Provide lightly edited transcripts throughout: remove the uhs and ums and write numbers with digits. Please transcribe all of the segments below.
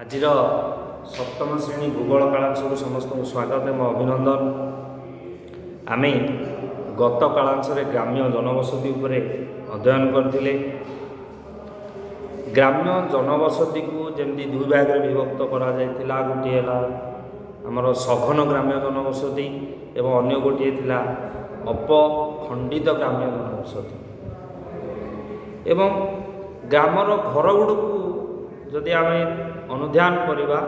ଆଜିର ସପ୍ତମ ଶ୍ରେଣୀ ଭୂଗୋଳ କାଳାଂଶକୁ ସମସ୍ତଙ୍କୁ ସ୍ୱାଗତ ଏବଂ ଅଭିନନ୍ଦନ। ଆମେ ଗତ କାଳାଂଶରେ ଗ୍ରାମ୍ୟ ଜନବସତି ଉପରେ ଅଧ୍ୟୟନ କରିଥିଲେ। ଗ୍ରାମ୍ୟ ଜନବସତିକୁ ଯେମିତି ଦୁଇ ଭାଗରେ ବିଭକ୍ତ କରାଯାଇଥିଲା, ଗୋଟିଏ ହେଲା ଆମର ସଘନ ଗ୍ରାମ୍ୟ ଜନବସତି ଏବଂ ଅନ୍ୟ ଗୋଟିଏ ଥିଲା ଅପଖଣ୍ଡିତ ଗ୍ରାମ୍ୟ ଜନବସତି। ଏବଂ ଗ୍ରାମର ଘରଗୁଡ଼ିକୁ ଯଦି ଆମେ ଅନୁଧ୍ୟାନ କରିବା,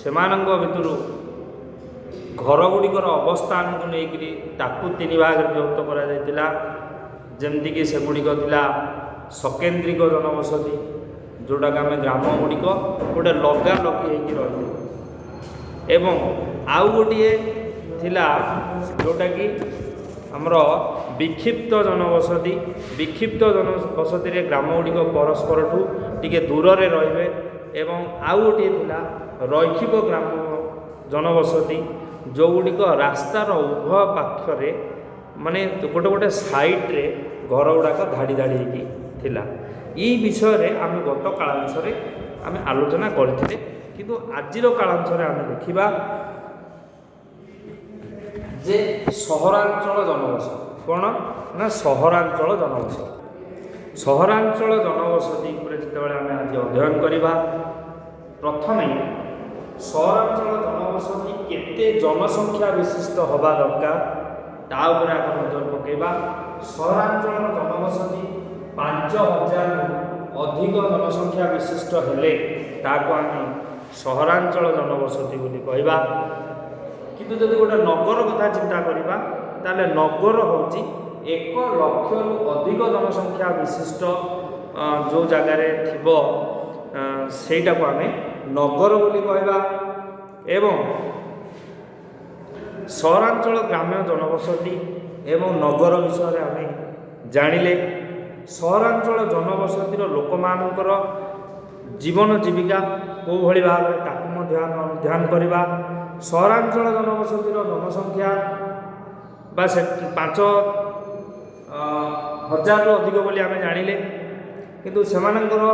ସେମାନଙ୍କ ଭିତରୁ ଘରଗୁଡ଼ିକର ଅବସ୍ଥାନକୁ ନେଇକରି ତାକୁ ତିନି ଭାଗରେ ବିଭକ୍ତ କରାଯାଇଥିଲା। ଯେମିତିକି ସେଗୁଡ଼ିକ ଥିଲା ସକେନ୍ଦ୍ରିକ ଜନବସତି, ଯେଉଁଟାକି ଆମେ ଗ୍ରାମ ଗୁଡ଼ିକ ଗୋଟେ ଲଗାଲଗି ହେଇକି ରହିଥିଲା, ଏବଂ ଆଉ ଗୋଟିଏ ଥିଲା ଯେଉଁଟାକି ଆମର ବିକ୍ଷିପ୍ତ ଜନବସତି। ବିକ୍ଷିପ୍ତ ଜନବସତିରେ ଗ୍ରାମ ଗୁଡ଼ିକ ପରସ୍ପରଠୁ ଟିକେ ଦୂରରେ ରହିବେ, ଏବଂ ଆଉ ଗୋଟିଏ ଥିଲା ରୈଖିକ ଗ୍ରାମ ଜନବସତି, ଯେଉଁଗୁଡ଼ିକ ରାସ୍ତାର ଉଭୟ ପାଖରେ ମାନେ ଗୋଟେ ଗୋଟେ ସାଇଡ଼୍ରେ ଘର ଗୁଡ଼ାକ ଧାଡ଼ି ଧାଡ଼ି ହେଇକି ଥିଲା। ଏଇ ବିଷୟରେ ଆମେ ଗତ କାଳାଂଶରେ ଆମେ ଆଲୋଚନା କରିଥିଲେ, କିନ୍ତୁ ଆଜିର କାଳାଂଶରେ ଆମେ ଦେଖିବା ଯେ ସହରାଞ୍ଚଳ ଜନବସତି କ'ଣ ନା ସହରାଞ୍ଚଳ ଜନବସତି। ସହରାଞ୍ଚଳ ଜନବସତି ଉପରେ ଯେତେବେଳେ ଆମେ ଆଜି ଅଧ୍ୟୟନ କରିବା, ପ୍ରଥମେ ସହରାଞ୍ଚଳ ଜନବସତି କେତେ ଜନସଂଖ୍ୟା ବିଶିଷ୍ଟ ହେବା ଦରକାର ତା ଉପରେ ଆଗ ନଜର ପକାଇବା। ସହରାଞ୍ଚଳର ଜନବସତି 5000ରୁ ଅଧିକ ଜନସଂଖ୍ୟା ବିଶିଷ୍ଟ ହେଲେ ତାକୁ ଆମେ ସହରାଞ୍ଚଳ ଜନବସତି ବୋଲି କହିବା। କିନ୍ତୁ ଯଦି ଗୋଟେ ନଗର କଥା ଚିନ୍ତା କରିବା, ତାହେଲେ ନଗର ହେଉଛି 1 ଲକ୍ଷରୁ ଅଧିକ ଜନସଂଖ୍ୟା ବିଶିଷ୍ଟ ଯେଉଁ ଜାଗାରେ ଥିବ, ସେଇଟାକୁ ଆମେ ନଗର ବୋଲି କହିବା। ଏବଂ ସହରାଞ୍ଚଳ ଗ୍ରାମ୍ୟ ଜନବସତି ଏବଂ ନଗର ବିଷୟରେ ଆମେ ଜାଣିଲେ। ସହରାଞ୍ଚଳ ଜନବସତିର ଲୋକମାନଙ୍କର ଜୀବନ ଜୀବିକା କେଉଁଭଳି ଭାବରେ ତାକୁ ମଧ୍ୟ ଆମେ ଅନୁଧ୍ୟାନ କରିବା। ସହରାଞ୍ଚଳ ଜନବସତିର ଜନସଂଖ୍ୟା ବା ସେ 5000ରୁ ଅଧିକ ବୋଲି ଆମେ ଜାଣିଲେ, କିନ୍ତୁ ସେମାନଙ୍କର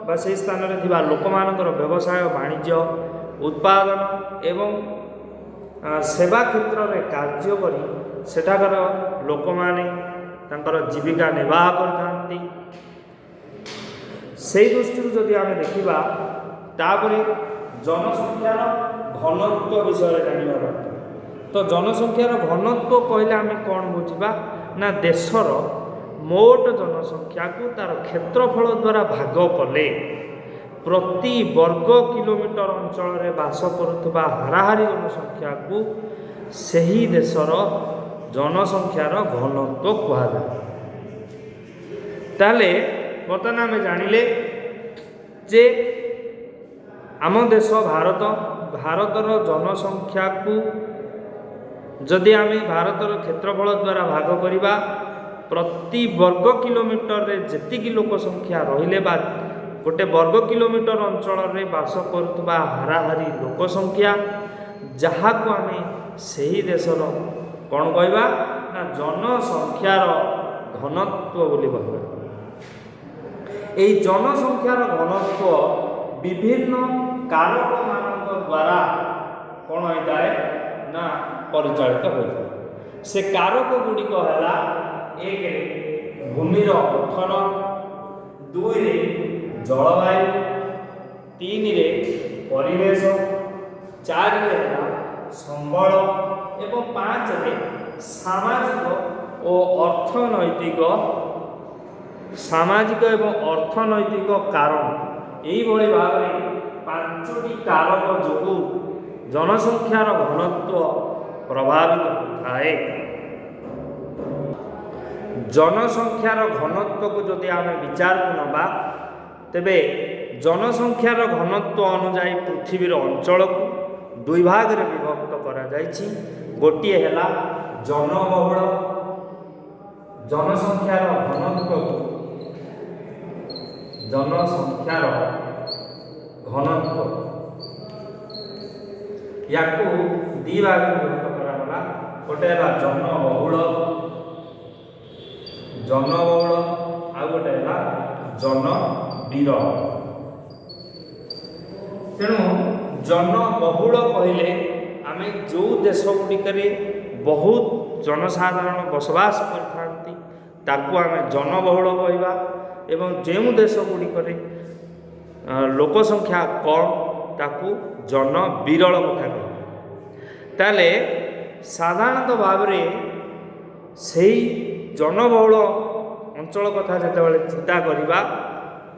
ବା ସେହି ସ୍ଥାନରେ ଥିବା ଲୋକମାନଙ୍କର ବ୍ୟବସାୟ, ବାଣିଜ୍ୟ, ଉତ୍ପାଦନ ଏବଂ ସେବା କ୍ଷେତ୍ରରେ କାର୍ଯ୍ୟ କରି ସେଠାକାର ଲୋକମାନେ ତାଙ୍କର ଜୀବିକା ନିର୍ବାହ କରିଥାନ୍ତି। ସେଇ ଦୃଷ୍ଟିରୁ ଯଦି ଆମେ ଦେଖିବା, ତାପରେ ଜନସଂଖ୍ୟାର ଘନତ୍ୱ ବିଷୟରେ ଜାଣିବା ଦରକାର। ତ ଜନସଂଖ୍ୟାର ଘନତ୍ୱ କହିଲେ ଆମେ କ'ଣ ବୁଝିବା ନା ଦେଶର ମୋଟ ଜନସଂଖ୍ୟାକୁ ତା'ର କ୍ଷେତ୍ରଫଳ ଦ୍ୱାରା ଭାଗ କଲେ ପ୍ରତି ବର୍ଗ କିଲୋମିଟର ଅଞ୍ଚଳରେ ବାସ କରୁଥିବା ହାରାହାରି ଜନସଂଖ୍ୟାକୁ ସେହି ଦେଶର ଜନସଂଖ୍ୟାର ଘନତ୍ୱ କୁହାଯାଏ। ତାହେଲେ ବର୍ତ୍ତମାନ ଆମେ ଜାଣିଲେ ଯେ ଆମ ଦେଶ ଭାରତ, ଭାରତର ଜନସଂଖ୍ୟାକୁ ଯଦି ଆମେ ଭାରତର କ୍ଷେତ୍ରଫଳ ଦ୍ୱାରା ଭାଗ କରିବା, ପ୍ରତି ବର୍ଗ କିଲୋମିଟରରେ ଯେତିକି ଲୋକ ସଂଖ୍ୟା ରହିଲେ ବା ଗୋଟେ ବର୍ଗ କିଲୋମିଟର ଅଞ୍ଚଳରେ ବାସ କରୁଥିବା ହାରାହାରି ଲୋକ ସଂଖ୍ୟା, ଯାହାକୁ ଆମେ ସେହି ଦେଶର କ'ଣ କହିବା ନା ଜନସଂଖ୍ୟାର ଘନତ୍ୱ ବୋଲି କହିବା। ଏହି ଜନସଂଖ୍ୟାର ଘନତ୍ୱ ବିଭିନ୍ନ କାରକମାନଙ୍କ ଦ୍ୱାରା କ'ଣ ହୋଇଥାଏ ନା ପରିଚାଳିତ ହୋଇଥାଏ। ସେ କାରକ ଗୁଡ଼ିକ ହେଲା 1ରେ ଭୂମିର ଗଠନ, 2ରେ ଜଳବାୟୁ, 3ରେ ପରିବେଶ, 4ରେ ହେଲା ସମ୍ବଳ ଏବଂ 5ରେ ସାମାଜିକ ଓ ଅର୍ଥନୈତିକ, ସାମାଜିକ ଏବଂ ଅର୍ଥନୈତିକ କାରଣ। ଏଇଭଳି ଭାବରେ 5ଟି କାରକ ଯୋଗୁଁ ଜନସଂଖ୍ୟାର ଘନତ୍ୱ ପ୍ରଭାବିତ ହୋଇଥାଏ। ଜନସଂଖ୍ୟାର ଘନତ୍ୱକୁ ଯଦି ଆମେ ବିଚାରକୁ ନେବା, ତେବେ ଜନସଂଖ୍ୟାର ଘନତ୍ୱ ଅନୁଯାୟୀ ପୃଥିବୀର ଅଞ୍ଚଳକୁ ଦୁଇ ଭାଗରେ ବିଭକ୍ତ କରାଯାଇଛି। ଗୋଟିଏ ହେଲା ଜନବହୁଳ, ଜନସଂଖ୍ୟାର ଘନତ୍ୱକୁ ଜନସଂଖ୍ୟାର ଘନତ୍ୱ ୟାକୁ ଦୁଇ ଭାଗରେ ବିଭକ୍ତ କରାଗଲା। ଗୋଟେ ହେଲା ଜନବହୁଳ, ଜନବହୁଳ, ଆଉ ଗୋଟେ ହେଲା ଜନବିରଳ। ତେଣୁ ଜନବହୁଳ କହିଲେ ଆମେ ଯେଉଁ ଦେଶ ଗୁଡ଼ିକରେ ବହୁତ ଜନସାଧାରଣ ବସବାସ କରିଥାନ୍ତି ତାକୁ ଆମେ ଜନବହୁଳ କହିବା, ଏବଂ ଯେଉଁ ଦେଶ ଗୁଡ଼ିକରେ ଲୋକ ସଂଖ୍ୟା କମ୍ ତାକୁ ଜନବିରଳ କଥା କହିବା। ତାହେଲେ ସାଧାରଣତଃ ଭାବରେ ସେଇ ଜନବହୁଳ ଅଞ୍ଚଳ କଥା ଯେତେବେଳେ ଚିନ୍ତା କରିବା,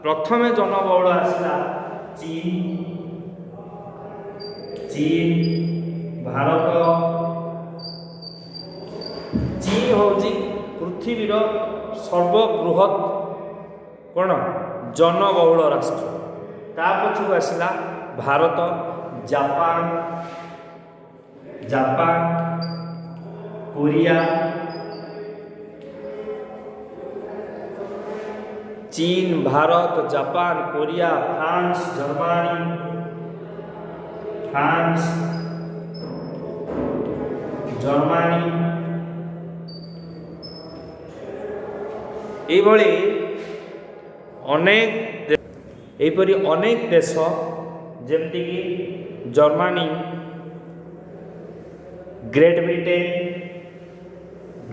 ପ୍ରଥମେ ଜନବହୁଳ ଆସିଲା ଚୀନ, ଚୀନ, ଭାରତ। ଚୀନ ହେଉଛି ପୃଥିବୀର ସର୍ବବୃହତ୍ କ'ଣ ଜନବହୁଳ ରାଷ୍ଟ୍ର। ତା ପଛକୁ ଆସିଲା ଭାରତ, ଜାପାନ, ଜାପାନ, କୋରିଆ, ଚୀନ, Bharat, Japan, Korea, France, Germany, France, Germany, ଏଇଭଳି ଅନେକ ଏହିପରି ଅନେକ ଦେଶ, ଯେମିତିକି Germany, great Britain,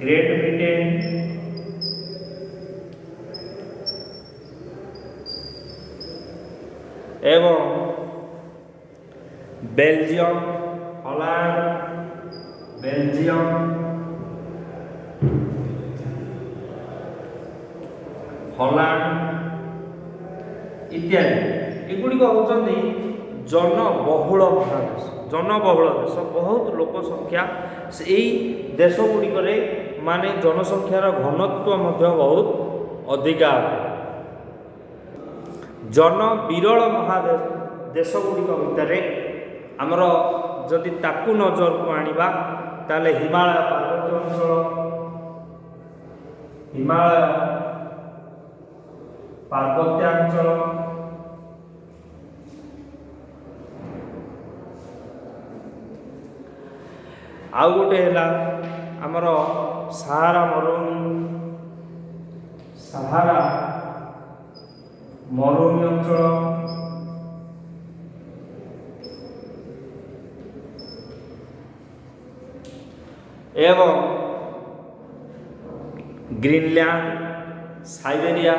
great Britain ଏବଂ ବେଲଜିୟମ, ହଲାଣ୍ଡ, ବେଲଜିୟମ, ହଲାଣ୍ଡ ଇତ୍ୟାଦି। ଏଗୁଡ଼ିକ ହେଉଛନ୍ତି ଜନବହୁଳ ମହାଦେଶ, ଜନବହୁଳ ଦେଶ। ବହୁତ ଲୋକ ସଂଖ୍ୟା ଏଇ ଦେଶ ଗୁଡ଼ିକରେ, ମାନେ ଜନସଂଖ୍ୟାର ଘନତ୍ୱ ମଧ୍ୟ ବହୁତ ଅଧିକା ଅଟେ। ଜନବିରଳ ମହାଦେଶ ଦେଶ ଗୁଡ଼ିକ ଭିତରେ ଆମର ଯଦି ତାକୁ ନଜରକୁ ଆଣିବା, ତାହେଲେ ହିମାଳୟ ପାର୍ବତ୍ୟ ଅଞ୍ଚଳ, ହିମାଳୟ ପାର୍ବତ୍ୟାଞ୍ଚଳ, ଆଉ ଗୋଟେ ହେଲା ଆମର ସାହାରା ମରୁଭୂମି, ସାହାରା ମରୁଭୂମି ଅଞ୍ଚଳ, ଏବଂ ଗ୍ରୀନଲ୍ୟାଣ୍ଡ, ସାଇବେରିଆ,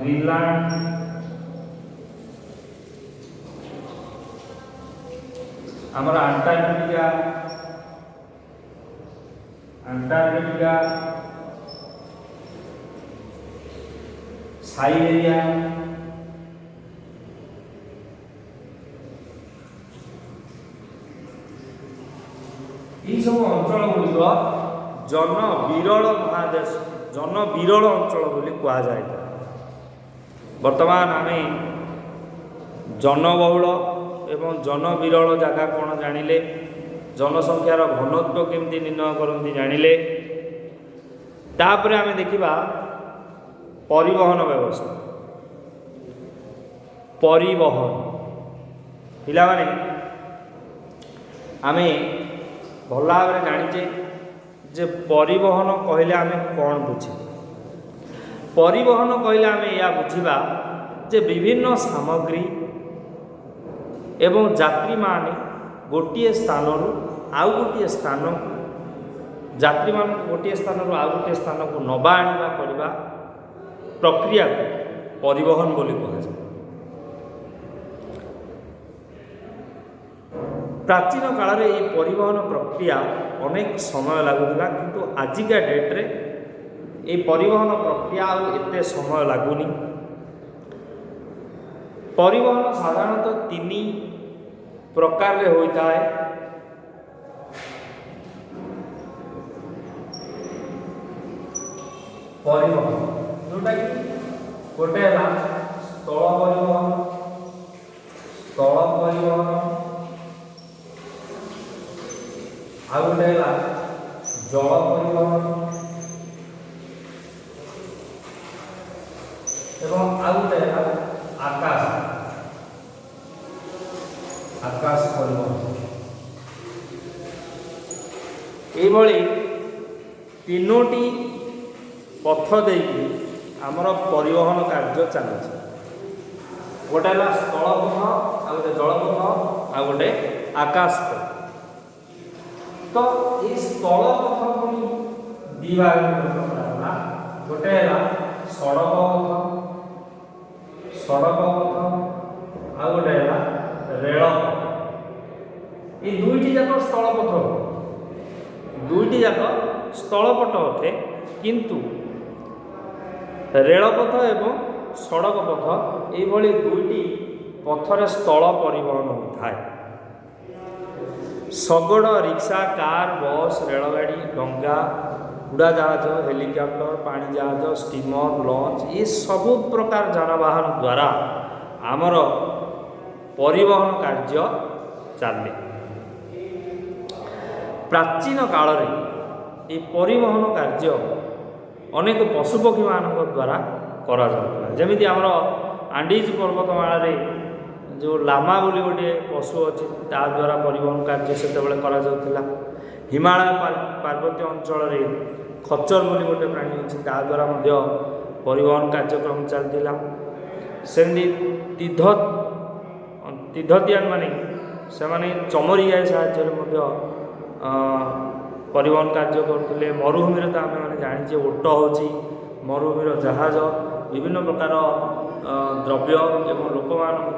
ଗ୍ରୀନଲ୍ୟାଣ୍ଡ, ଆମର ଆଣ୍ଟାର୍କଟିକା, ଆଣ୍ଟାର୍କଟିକା, ସାଇବେରିଆ, ଏଇସବୁ ଅଞ୍ଚଳ ଗୁଡ଼ିକ ଜନବିରଳ ମହାଦେଶ, ଜନବିରଳ ଅଞ୍ଚଳ ବୋଲି କୁହାଯାଇଥାଏ। ବର୍ତ୍ତମାନ ଆମେ ଜନବହୁଳ ଏବଂ ଜନବିରଳ ଜାଗା କ'ଣ ଜାଣିଲେ, ଜନସଂଖ୍ୟାର ଘନତ୍ୱ କେମିତି ନିର୍ଣ୍ଣୟ କରନ୍ତି ଜାଣିଲେ। ତାପରେ ଆମେ ଦେଖିବା ପରିବହନ ବ୍ୟବସ୍ଥା। ପରିବହନ ପିଲାମାନେ, ଆମେ ଭଲ ଭାବରେ ଜାଣିଛେ ଯେ ପରିବହନ କହିଲେ ଆମେ କ'ଣ ବୁଝିବା। ପରିବହନ କହିଲେ ଆମେ ଏହା ବୁଝିବା ଯେ ବିଭିନ୍ନ ସାମଗ୍ରୀ ଏବଂ ଯାତ୍ରୀମାନେ ଗୋଟିଏ ସ୍ଥାନରୁ ଆଉ ଗୋଟିଏ ସ୍ଥାନକୁ, ଯାତ୍ରୀମାନଙ୍କୁ ଗୋଟିଏ ସ୍ଥାନରୁ ଆଉ ଗୋଟିଏ ସ୍ଥାନକୁ ନେବା ଆଣିବା କରିବା ପ୍ରକ୍ରିୟାକୁ ପରିବହନ ବୋଲି କୁହାଯାଏ। ପ୍ରାଚୀନ କାଳରେ ଏହି ପରିବହନ ପ୍ରକ୍ରିୟା ଅନେକ ସମୟ ଲାଗୁଥିଲା, କିନ୍ତୁ ଆଜିକା ଡେଟ୍ରେ ଏହି ପରିବହନ ପ୍ରକ୍ରିୟା ଆଉ ଏତେ ସମୟ ଲାଗୁନି। ପରିବହନ ସାଧାରଣତଃ ତିନି ପ୍ରକାରରେ ହୋଇଥାଏ। ପରିବହନ ଯେଉଁଟାକି ଗୋଟେ ହେଲା ସ୍ଥଳ ପରିବହନ, ସ୍ଥଳ ପରିବହନ, ଆଉ ଗୋଟେ ହେଲା ଜଳ ପରିବହନ, ଏବଂ ଆଉ ଗୋଟେ ହେଲା ଆକାଶ, ଆକାଶ ପରିବହନ। ଏଇଭଳି ତିନୋଟି ପଥ ଦେଇକି ଆମର ପରିବହନ କାର୍ଯ୍ୟ ଚାଲିଛି। ଗୋଟେ ହେଲା ସ୍ଥଳପଥ, ଆଉ ଗୋଟେ ଜଳପଥ, ଆଉ ଗୋଟେ ଆକାଶ ପଥ। ତ ଏଇ ସ୍ଥଳପଥ ପୁଣି ଦି ଭାଗରେ ବିଭକ୍ତ କରାଗଲା। ଗୋଟେ ହେଲା ସଡ଼କ ପଥ, ସଡ଼କ ପଥ, ଆଉ ଗୋଟେ ହେଲା ରେଳ ପଥ। ଏଇ ଦୁଇଟି ଯାକ ସ୍ଥଳପଥ, ଦୁଇଟି ଯାକ ସ୍ଥଳପଥ ଅଟେ, କିନ୍ତୁ ରେଳପଥ ଏବଂ ସଡ଼କ ପଥ ଏଇଭଳି ଦୁଇଟି ପଥରେ ସ୍ଥଳ ପରିବହନ ହୋଇଥାଏ। ଶଗଡ଼, ରିକ୍ସା, କାର୍, ବସ୍, ରେଳଗାଡ଼ି, ଡଙ୍ଗା, ଉଡ଼ାଜାହାଜ, ହେଲିକପ୍ଟର, ପାଣି ଜାହାଜ, ଷ୍ଟିମର, ଲଞ୍ଚ, ଏସବୁ ପ୍ରକାର ଯାନବାହନ ଦ୍ୱାରା ଆମର ପରିବହନ କାର୍ଯ୍ୟ ଚାଲେ। ପ୍ରାଚୀନ କାଳରେ ଏହି ପରିବହନ କାର୍ଯ୍ୟ ଅନେକ ପଶୁପକ୍ଷୀମାନଙ୍କ ଦ୍ୱାରା କରାଯାଉଥିଲା। ଯେମିତି ଆମର ଆଣ୍ଡିଜ ପର୍ବତମାଳାରେ ଯେଉଁ ଲାମା ବୋଲି ଗୋଟିଏ ପଶୁ ଅଛି, ତା ଦ୍ୱାରା ପରିବହନ କାର୍ଯ୍ୟ ସେତେବେଳେ କରାଯାଉଥିଲା। ହିମାଳୟ ପାର୍ବତ୍ୟ ଅଞ୍ଚଳରେ ଖଚର ବୋଲି ଗୋଟେ ପ୍ରାଣୀ ଅଛି, ତା ଦ୍ୱାରା ମଧ୍ୟ ପରିବହନ କାର୍ଯ୍ୟକ୍ରମ ଚାଲିଥିଲା। ସେମିତି ତିବ୍ଦତୀୟାନ ମାନେ ସେମାନେ ଚମରି ଗାଈ ସାହାଯ୍ୟରେ ମଧ୍ୟ ପରିବହନ କାର୍ଯ୍ୟ କରୁଥିଲେ। ମରୁଭୂମିରେ ତ ଆମେମାନେ ଜାଣିଛେ ଓଟ ହେଉଛି ମରୁଭୂମିର ଜାହାଜ। ବିଭିନ୍ନ ପ୍ରକାର ଦ୍ରବ୍ୟ ଏବଂ ଲୋକମାନଙ୍କୁ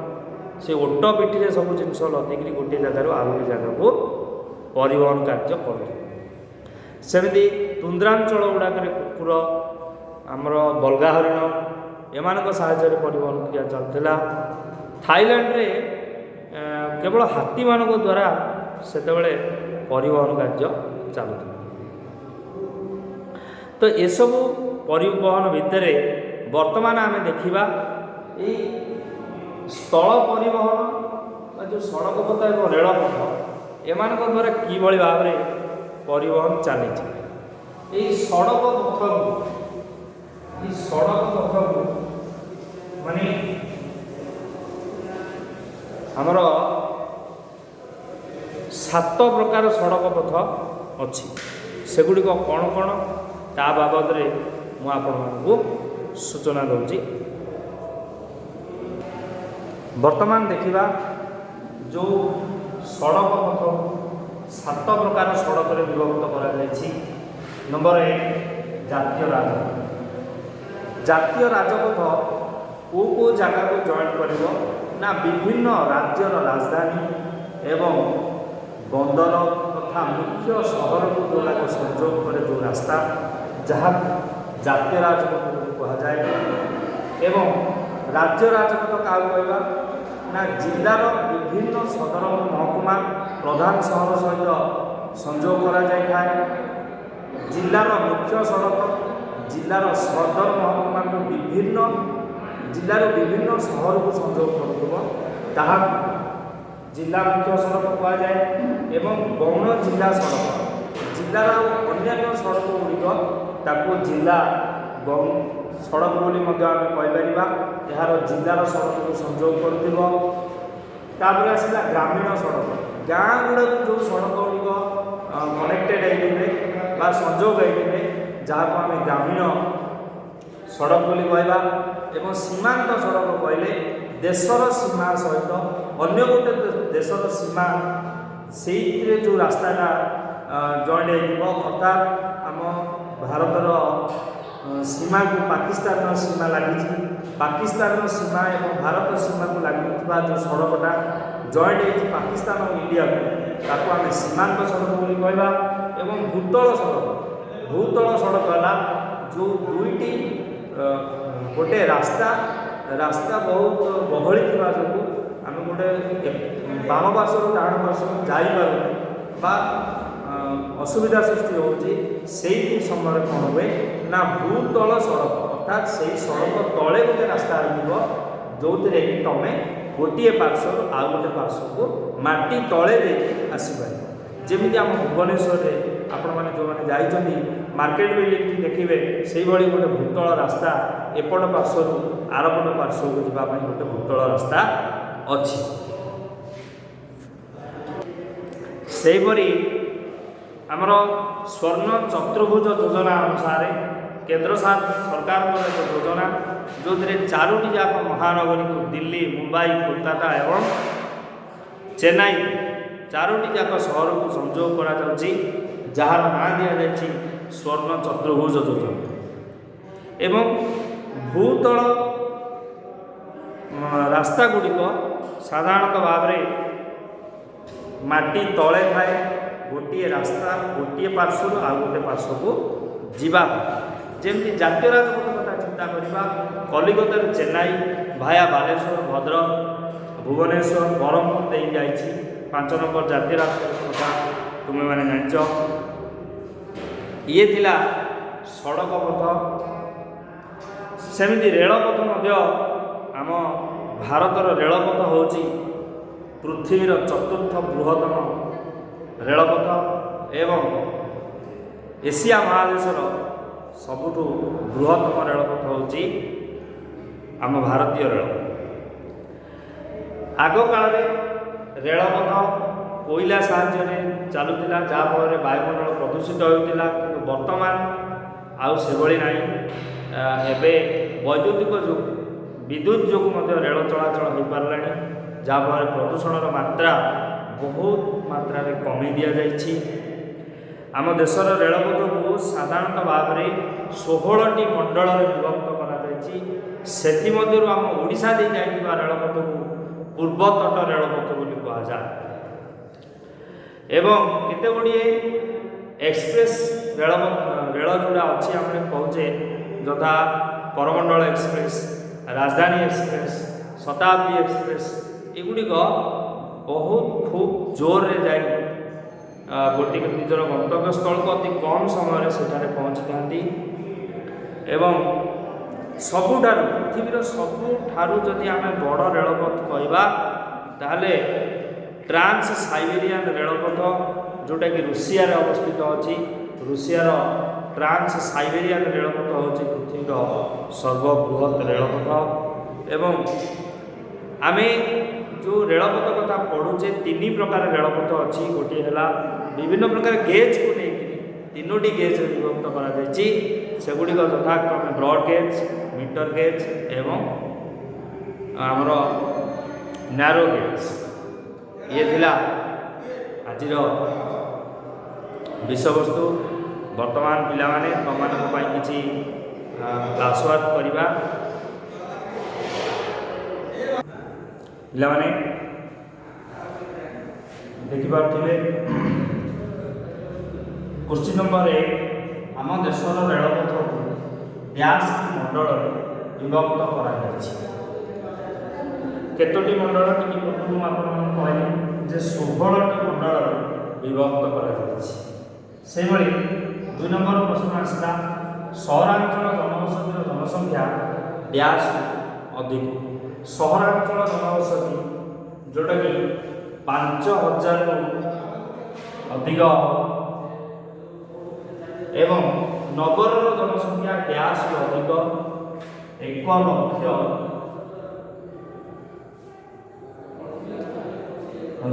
ସେ ଓଟ ପିଠିରେ ସବୁ ଜିନିଷ ଲଦିକିରି ଗୋଟିଏ ଜାଗାରୁ ଆଉ ଗୋଟିଏ ଜାଗାକୁ ପରିବହନ କାର୍ଯ୍ୟ କରୁଥିଲେ। ସେମିତି ତୁନ୍ଦ୍ରାଞ୍ଚଳ ଗୁଡ଼ାକରେ କୁକୁର, ଆମର ବଲଗା ହରିଣ, ଏମାନଙ୍କ ସାହାଯ୍ୟରେ ପରିବହନ କ୍ରିୟା ଚାଲୁଥିଲା। ଥାଇଲାଣ୍ଡରେ କେବଳ ହାତୀମାନଙ୍କ ଦ୍ୱାରା ସେତେବେଳେ ପରିବହନ କାର୍ଯ୍ୟ ଚାଲୁଥିଲା। ତ ଏସବୁ ପରିବହନ ଭିତରେ ବର୍ତ୍ତମାନ ଆମେ ଦେଖିବା ଏଇ ସ୍ଥଳ ପରିବହନ ବା ଯେଉଁ ସଡ଼କ ପଥ ଏବଂ ରେଳପଥ, ଏମାନଙ୍କ ଦ୍ୱାରା କିଭଳି ଭାବରେ ପରିବହନ ଚାଲିଛି। ଏଇ ସଡ଼କ ପଥକୁ, ଏଇ ସଡ଼କ ପଥକୁ ମାନେ ଆମର 7 ପ୍ରକାର ସଡ଼କ ପଥ ଅଛି। ସେଗୁଡ଼ିକ କ'ଣ କ'ଣ ତା ବାବଦରେ ମୁଁ ଆପଣମାନଙ୍କୁ ସୂଚନା ଦେଉଛି। ବର୍ତ୍ତମାନ ଦେଖିବା ଯେଉଁ ସଡ଼କ ପଥ 7 ପ୍ରକାର ସଡ଼କରେ ବିଭକ୍ତ କରାଯାଇଛି। ନମ୍ବର 1, ଜାତୀୟ ରାଜପଥ। ଜାତୀୟ ରାଜପଥ କେଉଁ କେଉଁ ଜାଗାକୁ ଜଏଣ୍ଟ କରିବ ନା ବିଭିନ୍ନ ରାଜ୍ୟର ରାଜଧାନୀ ଏବଂ ବନ୍ଦର ତଥା ମୁଖ୍ୟ ସହରକୁ ଯେଉଁଟାକୁ ସଂଯୋଗ କରେ ଯେଉଁ ରାସ୍ତା, ଯାହାକୁ ଜାତୀୟ ରାଜପଥ ବୋଲି କୁହାଯାଏ। ଏବଂ ରାଜ୍ୟ ରାଜପଥ କାହାକୁ କହିବା ନା ଜିଲ୍ଲାର ବିଭିନ୍ନ ସଦର ମହକୁମା ପ୍ରଧାନ ସହର ସହିତ ସଂଯୋଗ କରାଯାଇଥାଏ। ଜିଲ୍ଲାର ମୁଖ୍ୟ ସଡ଼କ ଜିଲ୍ଲାର ସଦର ମହକୁମାକୁ ବିଭିନ୍ନ ଜିଲ୍ଲାର ବିଭିନ୍ନ ସହରକୁ ସଂଯୋଗ କରୁଥିବ, ତାହାକୁ ଜିଲ୍ଲା ମୁଖ୍ୟ ସଡ଼କ କୁହାଯାଏ। ଏବଂ ଗୌଣ ଜିଲ୍ଲା ସଡ଼କ, ଜିଲ୍ଲାର ଆଉ ଅନ୍ୟାନ୍ୟ ସଡ଼କ ଗୁଡ଼ିକ ତାକୁ ଜିଲ୍ଲା ସଡ଼କ ବୋଲି ମଧ୍ୟ ଆମେ କହିପାରିବା। ଏହାର ଜିଲ୍ଲାର ସଡ଼କକୁ ସଂଯୋଗ କରୁଥିବ। ତାପରେ ଆସିଲା ଗ୍ରାମୀଣ ସଡ଼କ। ଗାଁ ଗୁଡ଼ାକୁ ଯେଉଁ ସଡ଼କ ଗୁଡ଼ିକ କନେକ୍ଟେଡ଼ ହେଇଥିବେ ବା ସଂଯୋଗ ହେଇଥିବେ, ଯାହାକୁ ଆମେ ଗ୍ରାମୀଣ ସଡ଼କ ବୋଲି କହିବା। ଏବଂ ସୀମାନ୍ତ ସଡ଼କ କହିଲେ ଦେଶର ସୀମା ସହିତ ଅନ୍ୟ ଗୋଟେ ଦେଶର ସୀମା ସେଇଥିରେ ଯେଉଁ ରାସ୍ତାଟା ଜଏଣ୍ଟ ହେଇଥିବ, ଅର୍ଥାତ୍ ଆମ ଭାରତର ସୀମାକୁ ପାକିସ୍ତାନର ସୀମା ଲାଗିଛି, ପାକିସ୍ତାନର ସୀମା ଏବଂ ଭାରତ ସୀମାକୁ ଲାଗିଥିବା ଯେଉଁ ସଡ଼କଟା ଜଏଣ୍ଟ ହେଇଛି ପାକିସ୍ତାନ ଓ ଇଣ୍ଡିଆକୁ, ତାକୁ ଆମେ ସୀମାନ୍ତ ସଡ଼କ ବୋଲି କହିବା। ଏବଂ ଭୂତଳ ସଡ଼କ, ଭୂତଳ ସଡ଼କ ହେଲା ଯେଉଁ ଦୁଇଟି ଗୋଟେ ରାସ୍ତା, ରାସ୍ତା ବହୁତ ଗହଳି ଥିବା ଯୋଗୁଁ ଆମେ ଗୋଟେ ବାମ ପାର୍ଶ୍ୱରୁ ଡାହାଣ ପାର୍ଶ୍ୱକୁ ଯାଇପାରୁନେ ବା ଅସୁବିଧା ସୃଷ୍ଟି ହେଉଛି, ସେଇ ସମୟରେ କ'ଣ ହୁଏ ନା ଭୂତଳ ସଡ଼କ, ଅର୍ଥାତ୍ ସେଇ ସଡ଼କ ତଳେ ଗୋଟେ ରାସ୍ତା ହେଇଥିବ ଯେଉଁଥିରେ କି ତୁମେ ଗୋଟିଏ ପାର୍ଶ୍ୱରୁ ଆଉ ଗୋଟେ ପାର୍ଶ୍ୱକୁ ମାଟି ତଳେ ଦେଇକି ଆସିପାରିବ। ଯେମିତି ଆମ ଭୁବନେଶ୍ୱରରେ ଆପଣମାନେ ଯେଉଁମାନେ ଯାଇଛନ୍ତି ମାର୍କେଟ ବିଲ୍ଡିଂଟି ଦେଖିବେ, ସେଇଭଳି ଗୋଟେ ଭୂତଳ ରାସ୍ତା ଏପଟ ପାର୍ଶ୍ୱରୁ ଆରପଟ ପାର୍ଶ୍ୱକୁ ଯିବା ପାଇଁ ଗୋଟେ ଭୂତଳ ରାସ୍ତା ଅଛି। ସେହିପରି ଆମର ସ୍ୱର୍ଣ୍ଣ ଚତୁର୍ଭୁଜ ଯୋଜନା ଅନୁସାରେ କେନ୍ଦ୍ର ସରକାରଙ୍କର ଏକ ଯୋଜନା, ଯେଉଁଥିରେ ଚାରୋଟି ଯାକ ମହାନଗରୀକୁ ଦିଲ୍ଲୀ, ମୁମ୍ବାଇ, କୋଲକାତା ଏବଂ ଚେନ୍ନାଇ ଚାରୋଟି ଯାକ ସହରକୁ ସଂଯୋଗ କରାଯାଉଛି, ଯାହାର ନାଁ ଦିଆଯାଇଛି ସ୍ୱର୍ଣ୍ଣ ଚତୁର୍ଭୁଜ ଯୋଜନା। ଏବଂ ଭୂତଳ ରାସ୍ତା ଗୁଡ଼ିକ ସାଧାରଣତଃ ଭାବରେ ମାଟି ତଳେ ଥାଏ। ଗୋଟିଏ ରାସ୍ତା ଗୋଟିଏ ପାର୍ଶ୍ୱରୁ ଆଉ ଗୋଟେ ପାର୍ଶ୍ୱକୁ ଯିବା ପାଇଁ, ଯେମିତି ଜାତୀୟ ରାଜପଥ କଥା ଚିନ୍ତା କରିବା, କଲିକତାରୁ ଚେନ୍ନାଇ ଭାୟା ବାଲେଶ୍ୱର, ଭଦ୍ରକ, ଭୁବନେଶ୍ୱର, ବ୍ରହ୍ମପୁର ଦେଇ ଯାଇଛି 5 ନମ୍ବର ଜାତୀୟ ରାଜପଥ କଥା ତୁମେମାନେ ଜାଣିଛ। ଇଏ ଥିଲା ସଡ଼କ ପଥ। ସେମିତି ରେଳପଥ ମଧ୍ୟ, ଆମ ଭାରତର ରେଳପଥ ହେଉଛି ପୃଥିବୀର ଚତୁର୍ଥ ବୃହତ୍ତମ ରେଳପଥ ଏବଂ ଏସିଆ ମହାଦେଶର ସବୁଠୁ ବୃହତ୍ତମ ରେଳପଥ ହେଉଛି ଆମ ଭାରତୀୟ ରେଳ। ଆଗକାଳରେ ରେଳପଥ କୋଇଲା ସାହାଯ୍ୟରେ ଚାଲୁଥିଲା, ଯାହାଫଳରେ ବାୟୁମଣ୍ଡଳ ପ୍ରଦୂଷିତ ହେଉଥିଲା। କିନ୍ତୁ ବର୍ତ୍ତମାନ ଆଉ ସେଭଳି ନାହିଁ। ଏବେ ବୈଦ୍ୟୁତିକ ଯୁଗ, ବିଦ୍ୟୁତ ଯୋଗୁଁ ମଧ୍ୟ ରେଳ ଚଳାଚଳ ହୋଇପାରିଲାଣି, ଯାହାଫଳରେ ପ୍ରଦୂଷଣର ମାତ୍ରା ବହୁତ ମାତ୍ରାରେ କମେଇ ଦିଆଯାଇଛି। ଆମ ଦେଶର ରେଳପଥକୁ ସାଧାରଣତଃ ଭାବରେ 16ଟି ମଣ୍ଡଳରେ ବିଭକ୍ତ କରାଯାଇଛି। ସେଥିମଧ୍ୟରୁ ଆମ ଓଡ଼ିଶା ଦେଇ ଯାଇଥିବା ରେଳପଥକୁ ପୂର୍ବତଟ ରେଳପଥ ବୋଲି କୁହାଯାଏ। ଏବଂ କେତେ ଗୁଡ଼ିଏ ଏକ୍ସପ୍ରେସ୍ ରେଳ ଯୋଉଟା ଅଛି ଆମେ କହୁଛେ, ଯଥା କରମଣ୍ଡଳ ଏକ୍ସପ୍ରେସ୍, ରାଜଧାନୀ ଏକ୍ସପ୍ରେସ୍, ଶତାବ୍ଦୀ ଏକ୍ସପ୍ରେସ୍, ଏଗୁଡ଼ିକ ବହୁତ ଖୁବ୍ ଜୋରରେ ଯାଇ ଗୋଟିଏ ନିଜର ଗନ୍ତବ୍ୟସ୍ଥଳକୁ ଅତି କମ୍ ସମୟରେ ସେଠାରେ ପହଞ୍ଚିଥାନ୍ତି। ଏବଂ ସବୁଠାରୁ ପୃଥିବୀର ସବୁଠାରୁ ଯଦି ଆମେ ବଡ଼ ରେଳପଥ କହିବା, ତାହେଲେ ଟ୍ରାନ୍ସ ସାଇବେରିଆନ୍ ରେଳପଥ, ଯେଉଁଟାକି ରୁଷିଆରେ ଅବସ୍ଥିତ ଅଛି। ରୁଷିଆର ଟ୍ରାନ୍ସ ସାଇବେରିଆନ୍ ରେଳପଥ ହେଉଛି ପୃଥିବୀର ସର୍ବବୃହତ୍ ରେଳପଥ। ଏବଂ ଆମେ ଯେଉଁ ରେଳପଥ କଥା ପଢ଼ୁଛେ, ତିନି ପ୍ରକାର ରେଳପଥ ଅଛି। ଗୋଟିଏ ହେଲା ବିଭିନ୍ନ ପ୍ରକାର ଗେଜ୍କୁ ନେଇକରି ତିନୋଟି ଗେଜ୍ରେ ବିଭକ୍ତ କରାଯାଇଛି। ସେଗୁଡ଼ିକ ଯଥାକ୍ରମେ ବ୍ରଡ଼ ଗେଜ୍, ମିଟର ଗେଜ୍ ଏବଂ ଆମର ନ୍ୟାରୋ ଗେଜ୍। ଇଏ ଥିଲା ଆଜିର ବିଷୟବସ୍ତୁ। ବର୍ତ୍ତମାନ ପିଲାମାନେ, ତୁମମାନଙ୍କ ପାଇଁ କିଛି କ୍ଲାସ୍ ୱାର୍କ କରିବା। ପିଲାମାନେ ଦେଖିପାରୁଥିବେ, କୋଶ୍ଚିନ୍ ନମ୍ବର 1, ଆମ ଦେଶର ରେଳପଥକୁ ଡ୍ୟାସ୍ ମଣ୍ଡଳରେ ବିଭକ୍ତ କରାଯାଇଛି। କେତୋଟି ମଣ୍ଡଳ? ଟିକେ ପୂର୍ବରୁ ମୁଁ ଆପଣମାନଙ୍କୁ କହିଲି ଯେ 16ଟି ମଣ୍ଡଳରେ ବିଭକ୍ତ କରାଯାଇଛି। ସେହିଭଳି 2 ନମ୍ବର ପ୍ରଶ୍ନ ଆସିଲା, ସହରାଞ୍ଚଳ ଜନବସତିର ଜନସଂଖ୍ୟା ଡ୍ୟାସ୍ ଅଧିକ। ସହରାଞ୍ଚଳ ଜନବସତି ଯେଉଁଟାକି 5000ରୁ ଅଧିକ ଏବଂ ନଗରର ଜନସଂଖ୍ୟା ଡ୍ୟାସ୍ରୁ ଅଧିକ, 1 ଲକ୍ଷ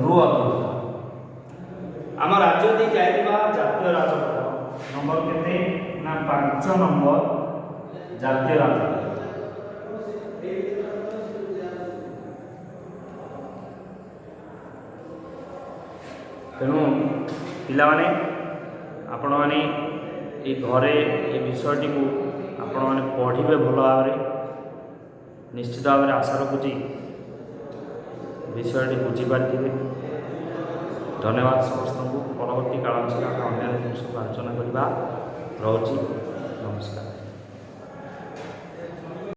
ରୁ ଅଧିକ। ଆମ ରାଜ୍ୟ ଦେଇ ଯାଇଥିବା ଜାତୀୟ ରାଜପଥ ନମ୍ବର କେତେ ନା 5 ନମ୍ବର ଜାତୀୟ ରାଜପଥ। ତେଣୁ ପିଲାମାନେ, ଆପଣମାନେ ଏଇ ଘରେ ଏ ବିଷୟଟିକୁ ଆପଣମାନେ ପଢ଼ିବେ ଭଲ ଭାବରେ। ନିଶ୍ଚିତ ଭାବରେ ଆଶା ରଖୁଛି ବିଷୟଟି ବୁଝିପାରିଥିବେ। ଧନ୍ୟବାଦ ସମସ୍ତଙ୍କୁ। ପରବର୍ତ୍ତୀ କାଳାଂଶରେ ଆମେ ଅନ୍ୟାନ୍ୟ ଜିନିଷକୁ ଆଲୋଚନା କରିବା। ରହୁଛି, ନମସ୍କାର।